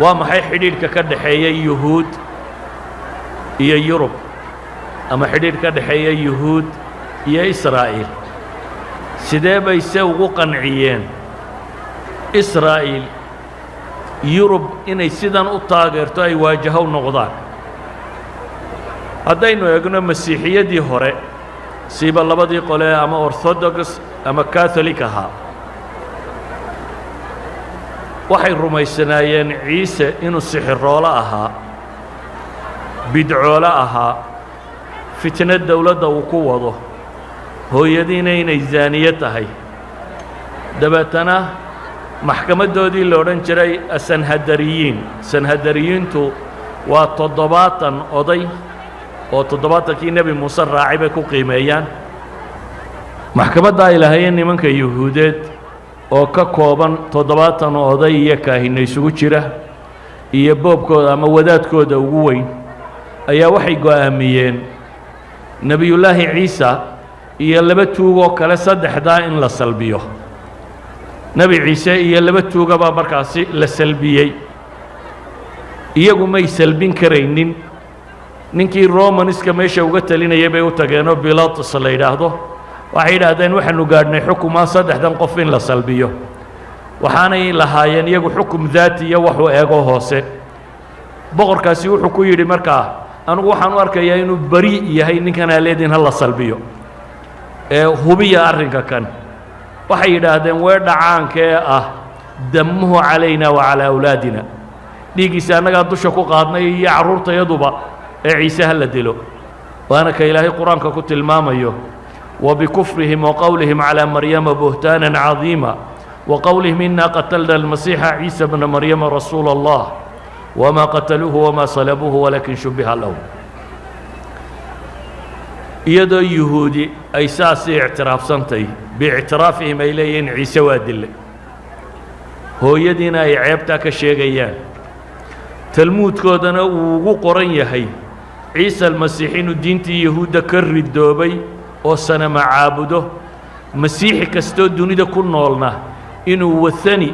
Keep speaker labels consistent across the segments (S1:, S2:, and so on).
S1: Waa maxay xidhiidhka ka dhexeeya Yuhuud iyo Yurub ama xidhiidh ka dhexeeya Yuhuud iyo Israa'iil? Sidee bay se ugu qanciyeen Israa'iil Yurub inay sidan u taageerto, ay waajaho noqdaan? Haddaynu eegno Masiixiyaddii hore, siiba labadii qole, ama Orthodox ama Catholic ahaa, waxay rumaysanaayeen Ciise inuu sixiroolo ahaa, bidcoolo ahaa, fitno dowladda uu ku wado, hooyadiina inay zaaniye tahay. Dabeetana maxkamaddoodii la odhan jiray Asanhadariyiin, Sanhadariyiintu waa 70 oday oo 70kii Nebi Muuse raacay bay ku qiimeeyaan. Maxkamadda ay lahaayeen nimanka Yuhuudeed oo ka kooban 70 oday iyo kaahina isugu jira iyo boobkooda ama wadaadkooda ugu weyn ayaa waxay go'aamiyeen Nebiyullaahi Ciisa iyo laba tuugoo kale, saddexdaa in la salbiyo. Nebi Ciise iyo laba tuuga baa markaasi la salbiyey. Iyagu may salbin karaynin. Ninkii Romaniska meesha uga talinayay bay u tageenoo Bilatus la yidhaahdo. Waxay yidhaahdeen, "Waxaanu gaadhnay xukumaa saddexdan qof in la salbiyo." Waxaanay lahaayeen iyagu xukum daati iyo waxuu eego hoose. Boqorkaasi wuxuu ku yidhi markaa, "Anugu waxaan u arkayaa inuu beri yahay ninkanaa leediin, ha la salbiyo ee hubiya arrinka kan." Waxay yidhaahdeen weedha caanka ee ah, "دمه علينا وعلى أولادنا", dhiiggiisa annagaa dusha ku qaadnay iyo carruurtayaduba, ee Ciise ha la dilo. Waana ka Ilaahay Qur-aanka ku tilmaamayo, وبكفرهم وقولهم على مريم بهتانا عظيما وقولهم إنا قتلنا المسيح عيسى ابن مريم رسول الله وما قتلوه وما صلبوه ولكن شبه لهم. Iyadoo Yuhuudi ay saasii ictiraafsantay, باعترافهم ay leeyihiin Ciise waa dillay, hooyadiina ay ceebtaa ka sheegayaan, Talmuudkoodana uu ugu qoran yahay Ciise Almasiix inuu diintii Yahuudda ka ridoobay oo sanama caabudo, Masiixi kastoo dunida ku noolna inuu وثني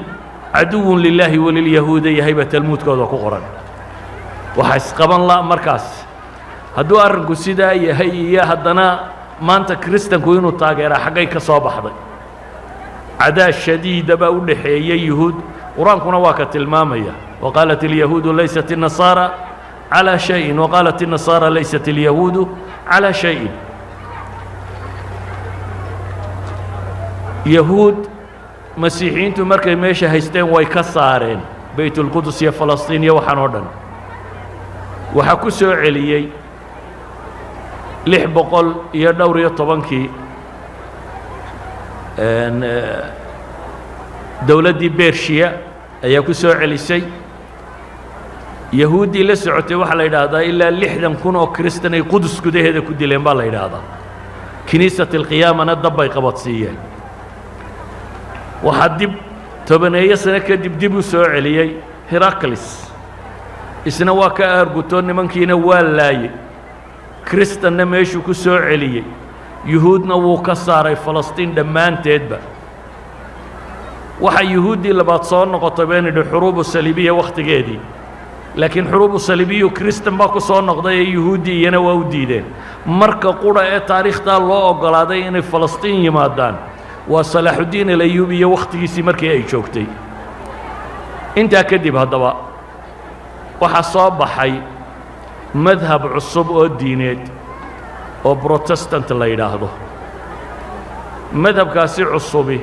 S1: عدو لله ولليهود yahay baa Talmuudkooda ku qoran. Waxaa isqaban la markaas hadduu arrinku sidaa yahay iyo haddana maanta Kiristanku inuu taageeraa, xaggay ka soo baxday? Cadaa shadiida baa u dhaxeeyey Yuhuud. Qur-aankuna waa ka tilmaamaya, وقالت اليهود ليست النصارى على شيء وقالت النصارى ليست اليهود على شيء. Yahuud Masiixiyiintu markay meesha haysteen way ka saareen Baytulqudus iyo Falastiin iyo waxaan oo dhan. Waxaa ku soo celiyey 612kii dowladdii Bershiya ayaa ku soo celisay. Yahuuddii la socotay waxaa la yidhaahdaa ilaa 60,000 oo Kristan ay Qudus gudaheeda ku dileen baa la yidhaahdaa. كنيسة القيامة na dab bay qabadsiiyeen. Waxaa dib tobaneeyo sano kadib dib u soo celiyey Heraclis. Isna waa ka aarguto, nimankiina waa laayey, Kristanna meeshuu ku soo celiyey, Yuhuudna wuu ka saaray Falastiin dhammaanteedba. Waxaa Yuhuuddii labaad soo noqotay baynu idhi Xuruubu Saliibiya wakhtigeedii, laakiin Xuruubu Saliibiyu Kristan baa ku soo noqday ee Yuhuuddii iyana waa u diideen. Marka qura ee taariikhtaa loo oggolaaday inay Falastiin yimaadaan waa Salaaxuddiin Alayuubi iyo wakhtigiisii markii ay joogtay. Intaa kadib haddaba waxaa soo baxay madhab cusub oo diineed oo Protestant la yidhaahdo. Madhabkaasi cusubi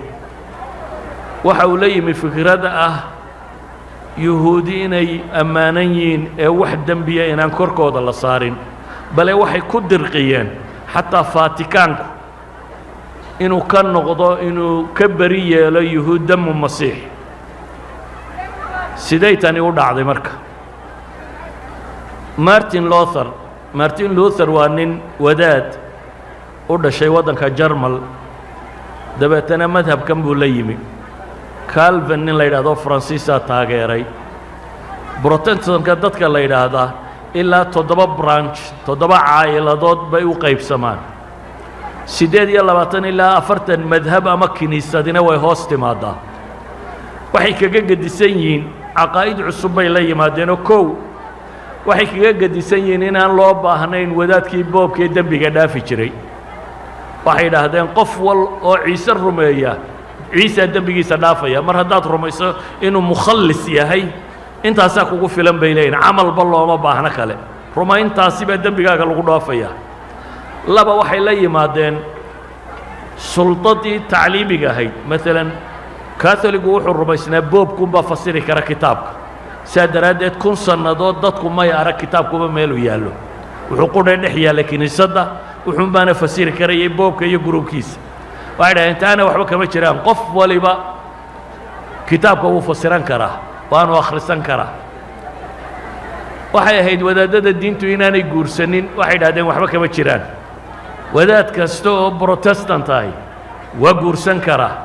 S1: waxa uu la yimi fikradda ah Yuhuudi inay ammaanan yihiin ee wax dembiya inaan korkooda la saarin, bale waxay ku dirqiyeen xataa Faatikaanku inuu ka noqdo, inuu ka beri yeelo Yuhuud دم المسيح. Siday tani u dhacday marka? Martin Luther, Martin Luther waa nin wadaad u dhashay waddanka Jarmal. Dabeetana madhabkan buu la yimi. Calvin nin la yidhaahdo Faransiisaa taageeray. Protestantka dadka la yidhaahdaa ilaa toddoba branch, toddoba caa'iladood bay u qaybsamaan. 28 ilaa 40 madhab ama kiniisadina way hoos timaadaa. Waxay kaga gedisan yihiin Caqaa'id cusub bay la yimaadeenoo kow waxay kaga gedisan yihiin inaan loo baahnayn wadaadkii boobkee dembiga dhaafi jiray. Waxay idhaahdeen qof wal oo Ciise rumeeya, Ciisaa dembigiisa dhaafaya. Mar haddaad rumayso inuu mukhallis yahay, intaasaa kugu filan, bay leeyihin. Camalba looma baahno kale, rumayntaasi baa dembigaaga lagu dhaafaya. Laba, waxay la yimaadeen sulطadii tacliimiga ahayd. Maalan, katholigu wuxuu rumaysnaa boobkunbaa fasiri kara kitaabka. Saa daraaddeed 1000 sannadood dadku may arag kitaabkuba meeluu yaallo. Wuxuu qudhay dhex yaallay kiniisadda, wuxuunbaana fasiri karayay boobka iyo gurubkiisa. Waxay dhaheen taana waxba kama jiraan, qof waliba kitaabka wuu fasiran karaa, waanu akhrisan karaa. Waxay ahayd wadaaddada diintu inaanay guursanin. Waxay idhahdeen waxba kama jiraan, wadaad kasta oo Protestant ahi waa guursan karaa.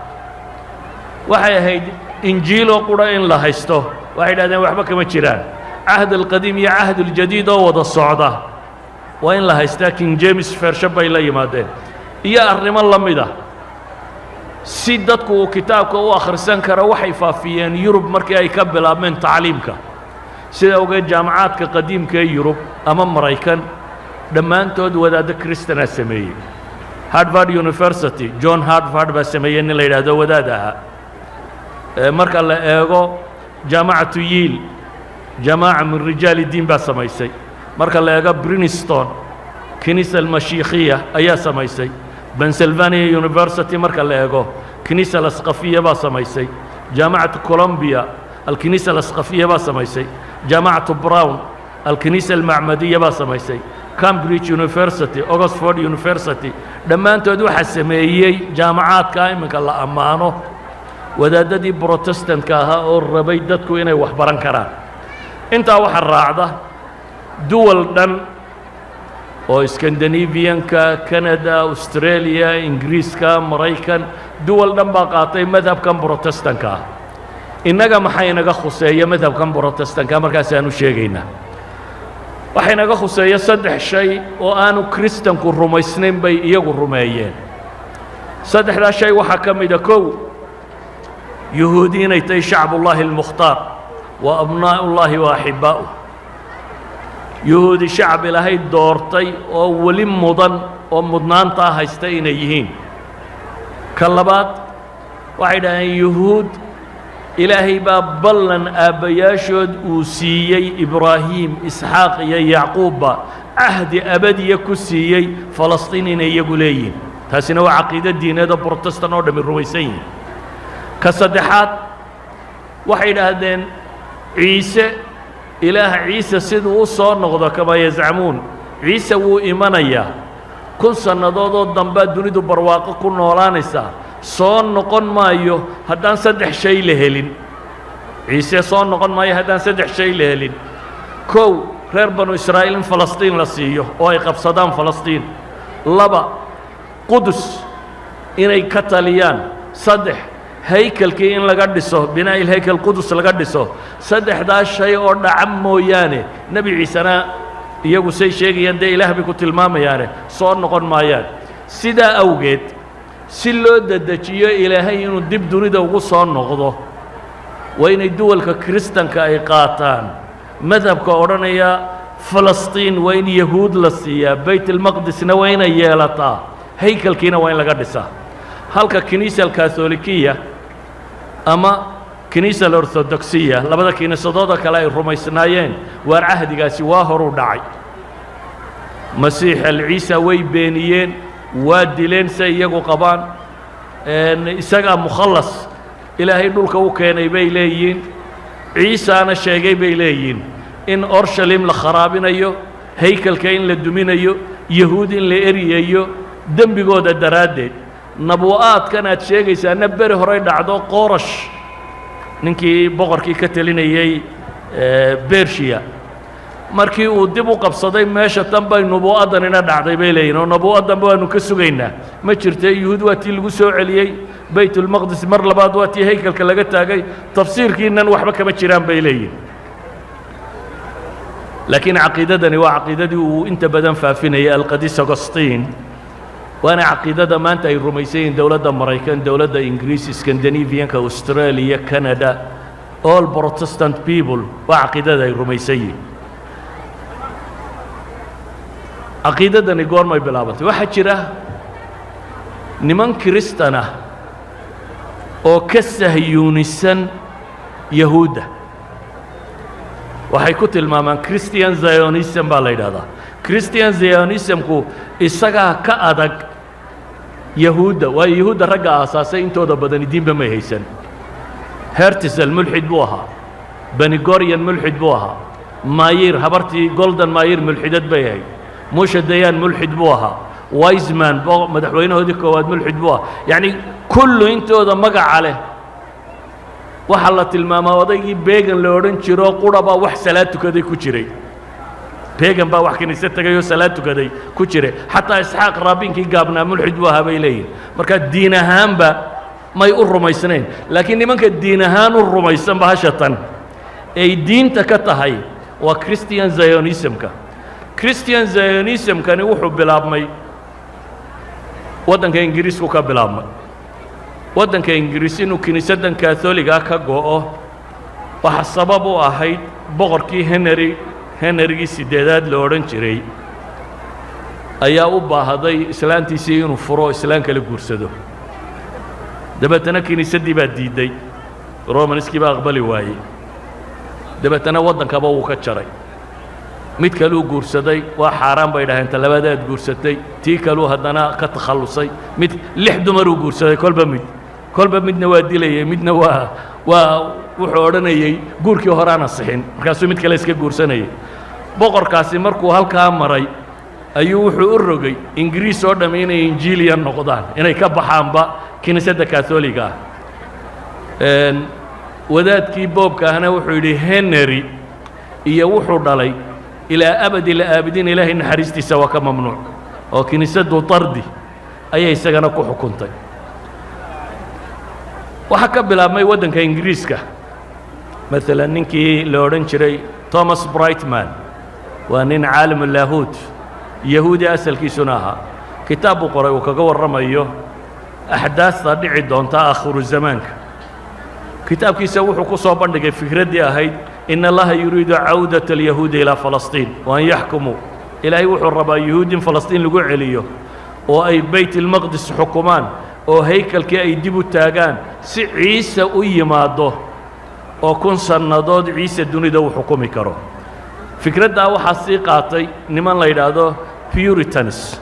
S1: Waxay ahayd Injiiloo qura in la haysto. Waxay idhahdeen waxba kama jiraan, Cahd alqadiim iyo Cahd aljadiid oo wada socda waa in la haystaa. King James Version bay la yimaadeen iyo arrimo la mid ah si dadku uu kitaabka u akhrisan karo. Waxay faafiyeen Yurub markii ay ka bilaabmeen tacliimka. Sida ogeed, jaamacaadka qadiimka ee Yurub ama Maraykan dhammaantood wadaaddo Kristanaa sameeyey. Harvard University, John Harvard baa sameeyey, nin la yidhaahdo wadaad ahaa. Marka la eego Jaamacatu Yale, jamaaca min rijaal diin baa samaysay. Marka la eego Princeton, Kinisa almashiikhiya ayaa samaysay. Pennsylvania University marka la eego, Kinisa alasqafiya baa samaysay. Jaamacatu Columbia, alkinisa alasqafiya baa samaysay. Jaamacatu Brown, alkinisa almacmadiya baa samaysay. Cambridge University, Oxford University, dhammaantood waxaa sameeyey jaamacaadka iminka la ammaano wadaaddadii Brotestantka ahaa oo rabay dadku inay wax baran karaan. Intaa waxaa raacda duwal dhan oo Scandinavianka, Canada, Australia, Ingiriiska, Maraykan, duwal dhan baa qaatay madhabkan Brotestanka ah. Innaga maxaa inaga khuseeya madhabkan Brotestanka? Markaasaanu sheegaynaa, waxaa inaga khuseeya saddex shay oo aanu Kristanku rumaysnayn bay iyagu rumeeyeen. Saddexdaa shay waxaa ka mida: kow, Yuhuudi inay tahay shacbullaahi almukhtaar wa abnaa'ullaahi wa axibbaa'uh. Yuhuudi shacab Ilaahay doortay oo weli mudan oo mudnaantaa haysta inay yihiin. Ka labaad, waxay dhaheen Yuhuud Ilaahay baa ballan aabbayaashood uu siiyey, Ibraahim, Isxaaq iyo Yacquubba, cahdi abadiya ku siiyey Falastiin inay iyagu leeyihiin. Taasina waa caqiido diineed oo Protestant oo dhammi rumaysan yihin. Ka saddexaad, waxay idhaahdeen Ciise, Ilaah Ciise siduu u soo noqdo, kamaa yazcamuun, Ciise wuu imanayaa, 1000 sannadood oo dambaa dunidu barwaaqo ku noolaanaysaa. Soo noqon maayo haddaan saddex shay la helin. Ciise soo noqon maayo haddaan saddex shay la helin: kow, reer Banu Israa'iil in Falastiin la siiyo oo ay qabsadaan Falastiin; laba, Qudus inay ka taliyaan; saddex, haykalkii in laga dhiso, binaa'il haykal Qudus laga dhiso. Saddexdaas shay oo dhaca mooyaane, Nebi Ciisena iyagu say sheegayaan, dee Ilaah bay ku tilmaamayaane, soo noqon maayaan. Sidaa awgeed, si loo dedejiyo Ilaahay inuu dib dunida ugu soo noqdo, waa inay duwalka Kiristanka ay qaataan madhabka odhanaya Falastiin waa in Yahuud la siiyaa, Bayt almaqdisna waa inay yeelataa, haykalkiina waa in laga dhisaa. Halka Kiniisa alkatholikiya ama Kiniisa alorthodoxiya, labada kiniisadooda kale, ay rumaysnaayeen waar cahdigaasi waa horuu dhacay, Masiix alciisa way beeniyeen, waa dileen say iyagu qabaan. Isagaa mukhallas Ilaahay dhulka u keenay bay leeyihiin. Ciisaana sheegay, bay leeyihiin, in Orshalim la kharaabinayo, haykalka in la duminayo, Yahuud in la eryayo dembigooda daraaddeed. Nabu'aadkan aad sheegaysaana beri horey dhacdo. Qorash, ninkii boqorkii ka telinayey Bershiya, markii uu dib u qabsaday meesha tan bay nubu'addanina dhacday, bay leeyihin, oo nubu'addanba waanu ka sugaynaa. Ma jirte, Yuhuud waa tii lagu soo celiyey Baytulmaqdis, mar labaad waa tii haykalka laga taagay. Tafsiirkiinan waxba kama jiraan, bay leeyihin. Laakiin caqiidadani waa caqiidadii uu inta badan faafinayay alqadiis Augustin, waana caqiidada maanta ay rumaysan yihiin dowladda Maraykan, dowladda Ingiriis, Scandinavianka, Australia, Canada. All Protestant people waa caqiidada ay rumaysan yihin. Caqiidadani goormay bilaabantay? Waxaa jira niman Kiristan ah oo ka sahyuunisan Yahuudda. Waxay ku tilmaamaan Christian Zionism baa la yidhahdaa. Christian Zionismku isagaa ka adag Yahuudda, waayo Yahuudda ragga aasaasay intooda badani diinba may haysan. Herzl mulxid buu ahaa, Ben Gurion mulxid buu ahaa, Meir, habartii Golda Meir, mulxidad bay ahayd, Moshe Dayan mulxid buu ahaa, Weizmann, madaxweynahoodii koowaad, mulxid buu ahaa. Yacni kullu intooda magaca leh waxaa la tilmaamaa odaygii Begin la odhan jiro qura baa wax salaad tukaday ku jiray. Begin baa wax kiniisad tegay oo salaad tukaday ku jiray. Xataa Isxaaq Raabinkii gaabnaa mulxid buu ahaa, bay leeyihin. Marka diin ahaanba may u rumaysnayn, laakiin nimanka diin ahaan u rumaysan bahashatan ay diinta ka tahay waa Christian Zionismka. Christian Zionismkani wuxuu bilaabmay waddanka Ingiriisku ka bilaabmay. Waddanka Ingiriis inuu kiniisaddan Katholiga ka go'o waxaa sabab u ahayd boqorkii Henry, Henrygii Sideedaad la odhan jiray, ayaa u baahday islaantiisii inuu furo, islaan kala guursado. Dabeetana kiniisaddii baa diidday, Romanskii baa aqbali waayey. Dabeetana waddankaba wuu ka jaray. Mid kaluu guursaday, waa xaaraan, bay dhaheen, talabaad aad guursatay. Tii kaluu haddana ka takhallusay. Mid lix dumaruu guursaday, kolba mid, kolba midna waa dilayey, midna waa wuxuu odhanayey guurkii hore aan asixin, markaasuu mid kale iska guursanayay. Boqorkaasi markuu halkaa maray ayuu wuxuu u rogay Ingiriis oo dhamm inay Injiiliyan noqdaan, inay ka baxaanba kiniisadda Katholiga ah. Wadaadkii boobka ahna wuxuu yidhi Henry iyo wuxuu dhalay ilaa abadi laabidiin Ilaahay naxariistiisa waa ka mamnuuc, oo kiniisaddu tardi ayay isagana ku xukuntay. Waxaa ka bilaabmay waddanka Ingiriiska maalan ninkii la odhan jiray Thomas Brightman. Waa nin caalim laahuud, Yahuudi asalkiisuna ahaa. Kitaab buu qoray uu kaga warramayo axdaasta dhici doonta aakhiru zamaanka. Kitaabkiisa wuxuu ku soo bandhigay fikraddii ahayd إن الله يريد عودة اليهود إلى فلسطين وأن يحكموا. Ilaahay wuxuu rabaa yuhuud in Falastiin lagu celiyo oo ay Beyt ilmaqdis xukumaan oo haykalkii ay dib u taagaan, si Ciise u yimaado oo 1000 sannadood Ciise dunida uu xukumi karo. Fikraddaa waxaa sii qaatay niman la yidhaahdo Puritans.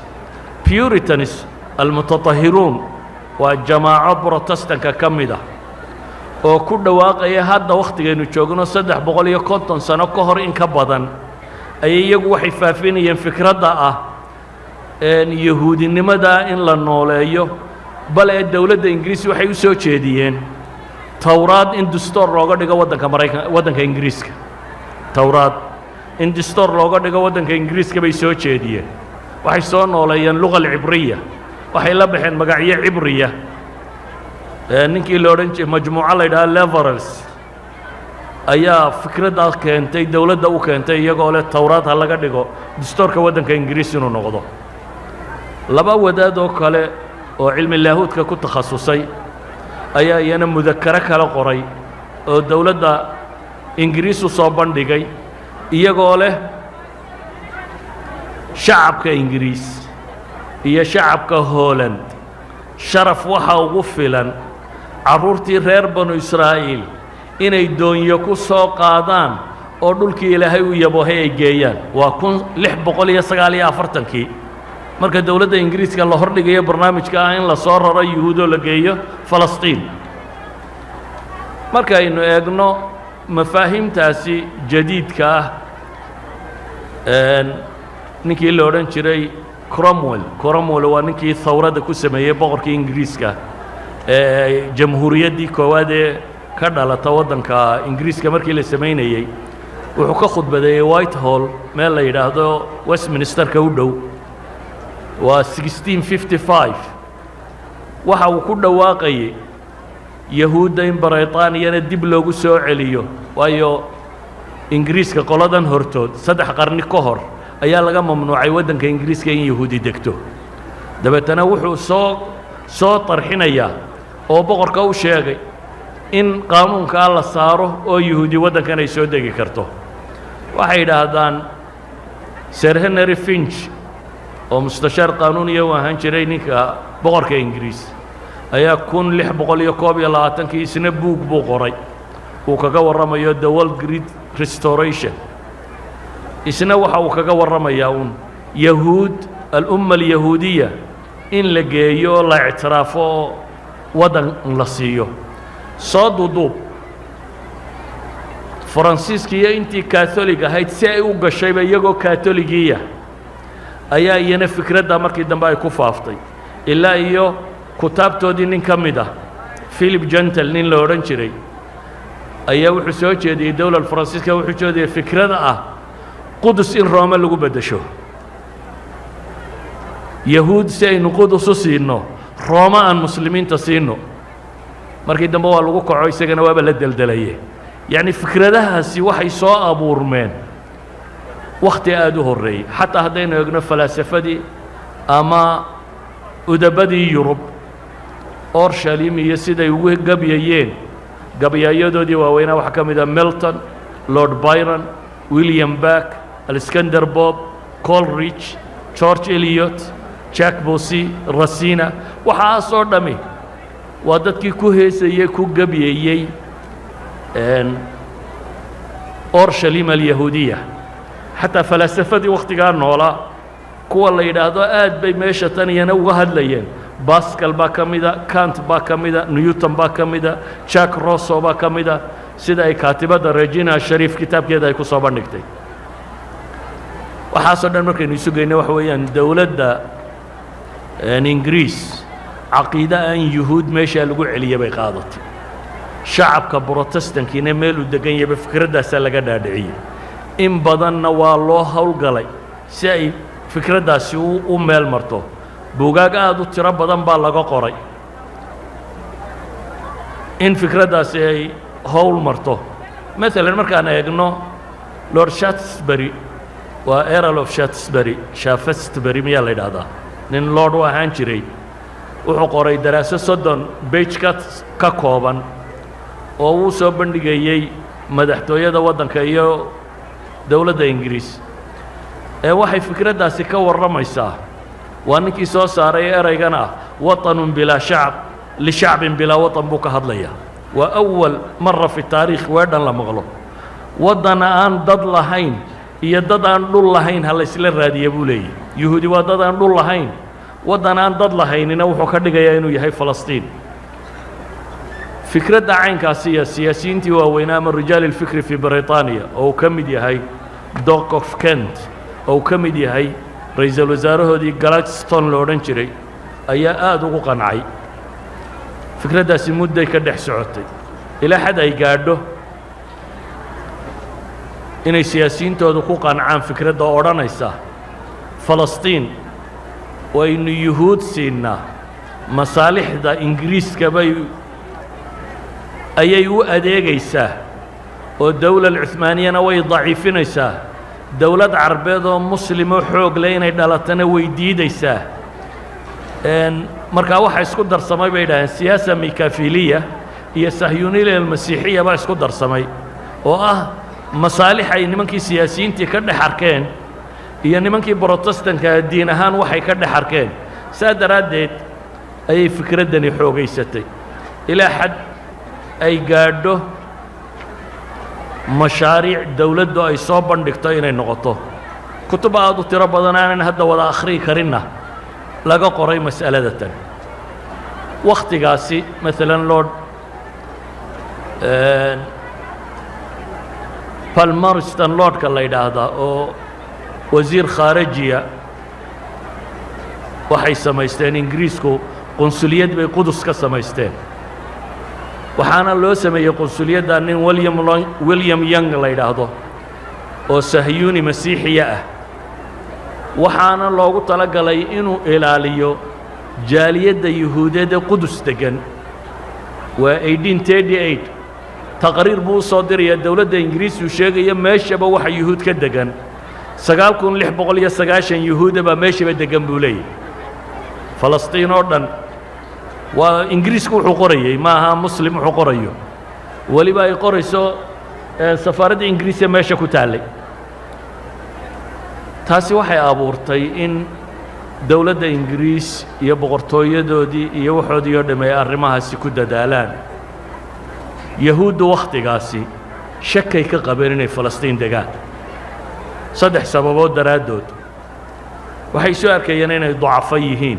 S1: Puritans, المتطهرون, waa jamaaco Brotestanka ka mid ah oo ku dhawaaqaya hadda wakhtigaynu joogno 350 sano ka hor in ka badan ayay iyagu waxay faafinayeen fikradda ah Yahuudinimada in la nooleeyo. Bal ee dowladda Ingiriis waxay u soo jeediyeen Towraad in dastuur looga dhigo waddanka Maraykan, waddanka Ingiriiska. Towraad in dastuur looga dhigo waddanka Ingiriiska bay soo jeediyeen. Waxay soo nooleeyeen اللغة العبرية, waxay la baxeen magacyo Cibriya. Ninkii la odhan jiray, majmuuco la yidhaha Levellers, ayaa fikraddaa keentay, dowladda u keentay, iyagoo leh Towraad ha laga dhigo dastuurka waddanka Ingiriis inuu noqdo. Laba wadaad oo kale oo cilmi laahuudka ku takhasusay ayaa iyana mudakaro kala qoray oo dowladda Ingiriis u soo bandhigay, iyagoo leh shacabka Ingiriis iyo shacabka Holland sharaf waxa ugu filan carruurtii reer Banu Israa'iil inay doonyo ku soo qaadaan oo dhulkii Ilaahay u yaboohay ay geeyaan. Waa 1649-kii marka dowladda Ingiriiska la hordhigayo barnaamijka ah in la soo raro Yuhuudoo la geeyo Falastiin. Markaynu eegno mafaahiimtaasi jadiidka ah, ninkii la odhan jiray Cromwell. Cromwell waa ninkii thawradda ku sameeyey boqorkii Ingiriiska ee jamhuuriyaddii koowaad ee ka dhalata waddanka Ingiriiska. Markii la samaynayey wuxuu ka khudbadeeyey Whitehall, meel la yidhaahdo Westminsterka u dhow. Waa 1655. Waxa uu ku dhawaaqayey Yahuudda in Baraytaaniyana dib loogu soo celiyo, waayo Ingiriiska qoladan hortood 3 qarni ka hor ayaa laga mamnuucay waddanka Ingiriiska in Yahuudi degto. Dabeetana wuxuu soo tarxinayaa oo boqorka u sheegay In qaanuunkaa la saaro oo Yuhuudi waddankan ay soo degi karto. Waxay yidhaahdaan Sir Henry Finch, oo mustashaar qaanuuniya u ahaan jiray ninka boqorka Ingiriis, ayaa 1621-kii isna buug buu qoray uu kaga warramayo The World Great Restoration. Isna waxa uu kaga warramayaa uun Yahuud, الأمة اليهودية, in la geeyo oo la ictiraafo oo waddan la siiyo. Soo duuduub, Faransiiska iyo intii Katholig ahayd si ay u gashayba iyagoo Katoligiya ayaa iyana fikradda markii dambe ay ku faaftay, ilaa iyo kutaabtoodii nin ka mid ah, Philip Gentle nin la odhan jiray, ayaa wuxuu soo jeediyey dowlad Faransiiska, wuxuu jeediyey fikrada ah Qudus in Roome lagu beddesho. Yahuud si aynu Qudus u siinno, Rooma aan Muslimiinta siino. Markii dambe waa lagu kaco, isagana waaba la deldelaye. Yacni, fikradahaasi waxay soo abuurmeen wakhti aada u horreeyey. Xataa haddaynu eegno falaasafadii ama udabadii Yurub, Orshalim iyo siday ugu gabyayeen, gabyaayadoodii waaweynaa waxaa ka mid ah Milton, Lord Byron, William Black, Alexander Pope, Coleridge, George Eliot, Jacques Bossuet, Racine. Waxaasoo dhami waa dadkii ku heesayey, ku gabyayey Orshalim اليهودية. Xataa falaasafadii wakhtigaa noolaa, kuwa la yidhaahdo aad bay meesha tan iyana uga hadlayeen, Pascal baa ka mida, Kant baa ka mida, Newton baa ka mida, Jack Rousseau baa ka mida, sida ay kaatibadda Regina Shariif kitaabkeeda ay ku soo bandhigtay. Waxaasoo dhan markaynu isu geyno, waxa weeyaan dowladda Ingiriis caqiide aan Yuhuud meeshaa lagu celiya bay qaadatay. Shacabka Brotestankiina meeluu degan yahayba fikraddaasaa laga dhaadhiciyey. In badanna waa loo howlgalay si ay fikraddaasi u meel marto. Buugaag aad u tiro badan baa laga qoray in fikraddaasi ay howl marto. Maalan, markaan eegno Lord Shaftesbury, waa Earl of Shaftesbury, Shaftesbury miyaa la yidhaahdaa, nin lord u ahaan jiray, wuxuu qoray daraaso 30 page ka kooban oo uu soo bandhigayey madaxtooyada waddanka iyo dowladda Ingiriis. Ee waxay fikraddaasi ka warramaysaa, waa ninkii soo saaray eraygan ah "وطن بلا شعب لشعب بلا وطن" buu ka hadlayaa. Waa أول مرة في التاريخ weedhan la maqlo. Waddan aan dad lahayn iyo dad aan dhul lahayn ha la isla raadiya, buu leeyahy. Yuhuudi waa dad aan dhul lahayn, waddan aan dad lahaynina wuxuu ka dhigayaa inuu yahay Falastiin. Fikradda caynkaasi iyo siyaasiyiintii waaweynaa ama رجال الفكر في بريطانيا, oo uu ka mid yahay Duke of Kent, oo uu ka mid yahay ra-iisul wasaarahoodii Gladstone la odhan jiray, ayaa aada ugu qancay. Fikraddaasi mudday ka dhex socotay, ilaa xad ay gaadho inay siyaasiyiintoodu ku qancaan fikradda odhanaysa Falastiin waynu Yuhuud siinaa, masaalixda Ingiriiska bay ayay u adeegaysaa, oo dowla Cuhmaaniyana way daciifinaysaa, dowlad Carbeed oo Muslimoo xoog leh inay dhalatana way diidaysaa. Markaa waxa isku darsamay, bay idhaaheen, سياسة ميكافيلية iyo صهيونية المسيحية baa isku darsamay, oo ah masaalix ay nimankii siyaasiyiintii ka dhex arkeen iyo nimankii Brotestanka diin ahaan waxay ka dhex arkeen. Saa daraaddeed ayay fikraddani xoogaysatay, ilaa xad ay gaadho mashaariic dowladdu ay soo bandhigto inay noqoto. Kutub aad u tiro badan aanan hadda wada akhriyi karinna laga qoray mas'alada tan. Wakhtigaasi, maalan, Lord Palmerston, lordka la yidhaahdaa, oo wasiir khaarajiya, waxay samaysteen Ingiriisku qunsuliyad bay Qudus ka samaysteen. Waxaana loo sameeyey qunsuliyadda nin William Young la yidhaahdo, oo Sahyuuni Masiixiya ah. Waxaana loogu tala galay inuu ilaaliyo jaaliyadda Yuhuudeed ee Qudus deggan. Waa 1838. Taqriir buu u soo dirayaa dowladda Ingiriisuu sheegaya meeshaba waxa Yuhuud ka degan 9690 Yuhuuda baa meeshaba deggan, buu leeyahy. Falastiin oo dhan waa Ingiriisku wuxuu qorayey, ma aha Muslim wuxuu qorayo. Weliba ay qorayso safaaradda Ingiriisiya meesha ku taallay. Taasi waxay abuurtay in dowladda Ingiriis iyo boqortooyadoodii iyo waxoodii oo dhamm ay arrimahaasi ku dadaalaan. Yahuuddu wakhtigaasi shakay ka qabeen inay Falastiin degaan, 3 sababood daraaddood. Waxay soo arkayeen inay ducafo yihiin,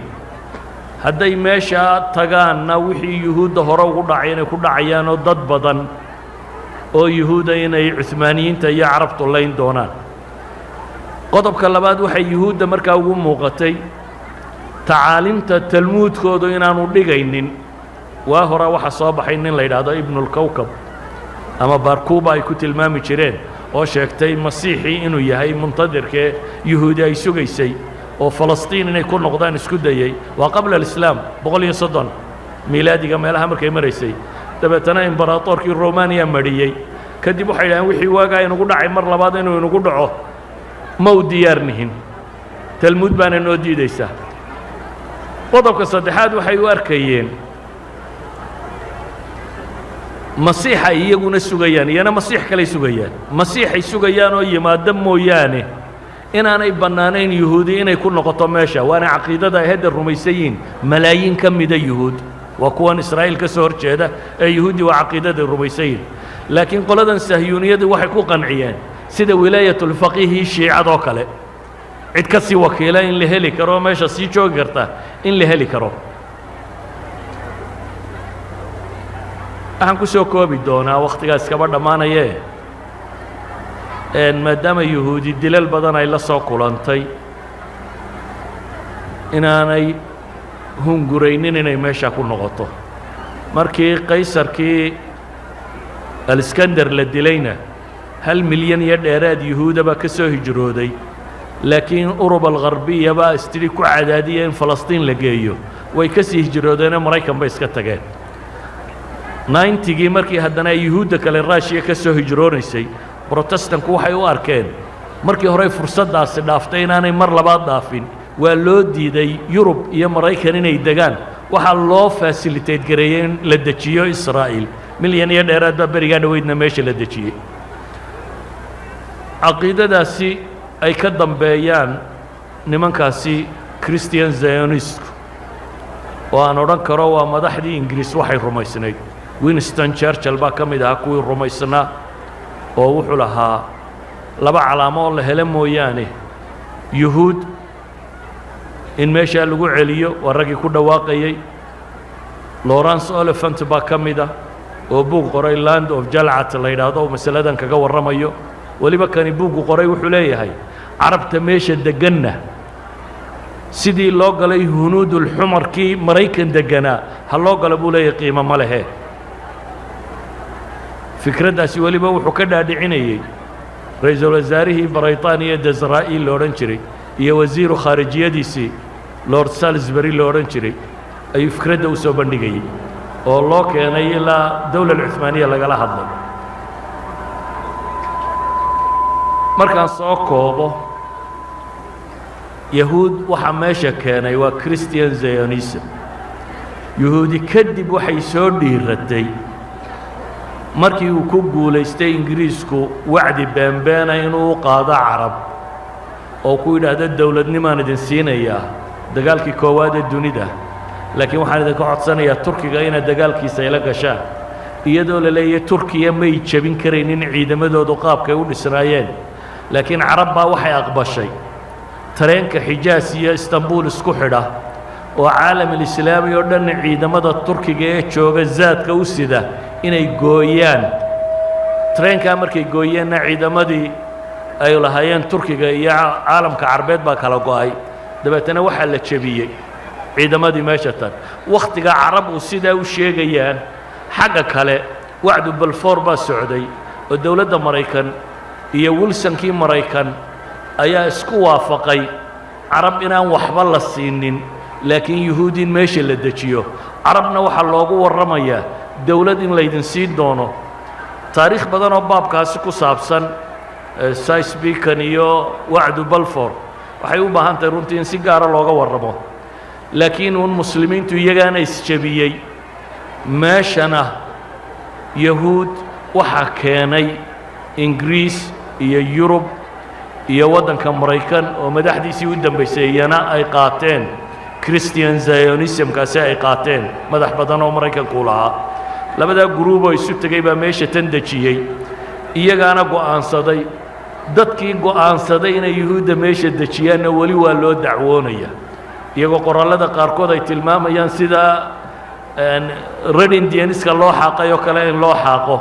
S1: hadday meeshaa tagaanna wixii Yuhuudda hore ugu dhacay inay ku dhacayaanoo dad badan oo Yuhuuda inay Cuhmaaniyiinta iyo Carabtu layn doonaan. Qodobka labaad, waxay Yuhuudda markaa ugu muuqatay tacaalimta Talmuudkoodu inaanu dhigaynin. Waa hore waxaa soo baxay nin la yidhaahdo Ibnulkowkab ama Barkuuba ay ku tilmaami jireen, oo sheegtay Masiixii inuu yahay muntadirkee Yuhuudi ay sugaysay, oo Falastiin inay ku noqdaan isku dayey. Waa qabla alislaam, 130 miilaadiga meelaha markay maraysay. Dabeetana imbaraatoorkii Romaniya mariyey. Kadib waxay yidhahdeen, wixii waagaa inugu dhacay mar labaad inuu inugu dhaco ma u diyaar nihin, Talmuud baana noo diidaysaa. Qodobka saddexaad, waxay u arkayeen Masiixa iyaguna sugayaan, iyana Masiix kaley sugayaan, Masiixay sugayaan oo yimaado mooyaane inaanay bannaanayn Yuhuudi inay ku noqoto meesha. Waana caqiidada ay hadda rumaysan yihiin malaayiin ka mida Yuhuud, waa kuwan Israa'iil ka soo hor jeeda ee Yuhuuddi, waa caqiidaday rumaysan yihiin. Laakiin qoladan Sahyuuniyadu waxay ku qanciyeen sida wilaayatulfaqiihi Shiicadoo kale, cid ka sii wakiila in la heli karo, meesha sii joogi karta in la heli karo. Waxaan ku soo koobi doonaa, wakhtigaas iskaba dhammaanayee, maadaama Yuhuudi dilal badan ay la soo kulantay, inaanay hunguraynin inay meesha ku noqoto. Markii Qaysarkii Aliskandar la dilayna, 1 milyan iyo dheeraad Yuhuuda baa ka soo hijrooday, laakiin Urub algharbiya baa istidhi ku cadaadiya in Falastiin la geeyo. Way ka sii hijroodeenoo Maraykan bay iska tageen. 90-gii markii haddana ay Yuhuudda kale Raashiya ka soo hijroonaysay, Brotestanku waxay u arkeen markii horey fursaddaasi dhaaftay inaanay mar labaad dhaafin. Waa loo diiday Yurub iyo Maraykan inay degaan, waxaa loo facilitate gareeyey in la dejiyo Israa'iil. Milyan iyo dheeraad baa berigaa dhoweydna meesha la dejiyey. Caqiidadaasi ay ka dambeeyaan nimankaasi Christian Zionistku, oo aan odhan karo waa madaxdii Ingiriis waxay rumaysnayd. Winston Churchill baa ka mid ahaa kuwii rumaysnaa, oo wuxuu lahaa laba calaamo oo la helo mooyaane Yuhuud in meeshaa lagu celiyo. Waa raggii ku dhawaaqayey. Lawrence Oliphant baa ka mid ah, oo buug qoray Land of Jalcat la yidhaahdo, oo masaladan kaga warramayo. Weliba kani buuggu qoray wuxuu leeyahay, Carabta meesha degganna sidii loo galay Hunuudulxumarkii Maraykan degganaa ha loo galo, buu leeyahay, qiimo ma lehe. Fikraddaasi weliba wuxuu ka dhaadhicinayey ra-iisul wasaarihii Baraytaaniya Desraa'iil lo odhan jiray iyo wasiiru khaarijiyadiisii Lord Salisbury lo odhan jiray ayuu fikradda u soo bandhigayey, oo loo keenay ilaa dowla alcuhmaaniya lagala hadlay. Markaan soo koobo, Yahuud waxaa meesha keenay waa Christian Zionism. Yuhuudi kadib waxay soo dhiiratay markii uu ku guulaystay Ingiriisku wacdi beenbeena inuu u qaado Carab oo ku yidhaahdo, dowladnimaan idin siinayaa dagaalkii koowaad ee dunida, laakiin waxaan idinka codsanayaa Turkiga inaad dagaalkiisa ila gashaan, iyadoo la leeyahay Turkiya may jebin karaynin ciidamadoodu qaabkay u dhisnaayeen. Laakiin Carab baa waxay aqbashay tareenka Xijaas iyo Istanbul isku xidha oo caalamalislaami oo dhan ciidamada Turkiga ee jooga zaadka u sida inay gooyaan. Tareenkaa markay gooyeenna, ciidamadii ay lahaayeen Turkiga iyo caalamka Carbeed baa kala go'ay. Dabeetana waxaa la jebiyey ciidamadii meesha tan. Wakhtiga Carab uu sidaa u sheegayaan, xagga kale wacdu Balfour baa socday, oo dowladda Maraykan iyo Wilsonkii Maraykan ayaa isku waafaqay Carab inaan waxba la siinin, laakiin Yuhuud in meesha la dejiyo. Carabna waxaa loogu warramayaa dowlad in laydin siin doono. Taariikh badan oo baabkaasi ku saabsan, Sykes-Picot iyo wacdu Balfour, waxay u baahan tahay runtii in si gaara looga warramo. Laakiin uun muslimiintu iyagaana isjebiyey, meeshana Yahuud waxaa keenay Ingiriis iyo Yurub iyo waddanka Maraykan oo madaxdiisii u dambaysay iyana ay qaateen Christian Zionismkaasi ay qaateen, madax badan oo Maraykanku lahaa. Labadaa guruuboo isu tegey baa meesha tan dejiyey, iyagaana go'aansaday. Dadkii go'aansaday inay Yuhuudda meesha dejiyaanna weli waa loo dacwoonaya, iyagoo qoraallada qaarkood ay tilmaamayaan sida Red Indianska loo xaaqay oo kale in loo xaaqo.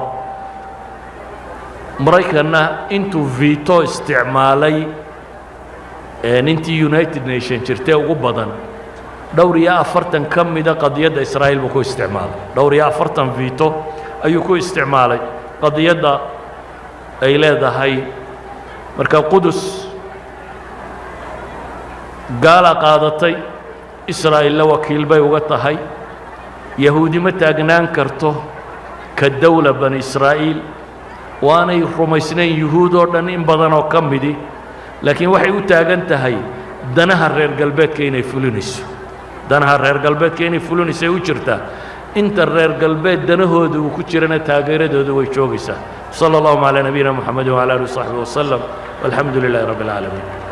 S1: Maraykanna intuu veto isticmaalay intii United Nation jirtee ugu badan, 44 ka mida qadiyadda Israa'iil buu ku isticmaalay. 44 veto ayuu ku isticmaalay qadiyadda ay leedahay. Marka Qudus gaala qaadatay, Israa'iilla wakiil bay uga tahay. Yahuudi ma taagnaan karto ka dowla bani Israa'iil, waanay rumaysnayn Yuhuud oo dhan in badan oo ka midi, laakiin waxay u taagan tahay danaha reer galbeedka inay fulinayso. Danaha reer galbeedka inay fulinayso ay u jirtaa. Inta reer galbeed danahooda uu ku jirana taageeradooda way joogaysaa. صلى اللهم على نبينا محمد وعلى آله وصحبه وسلم، والحمد لله رب العالمين.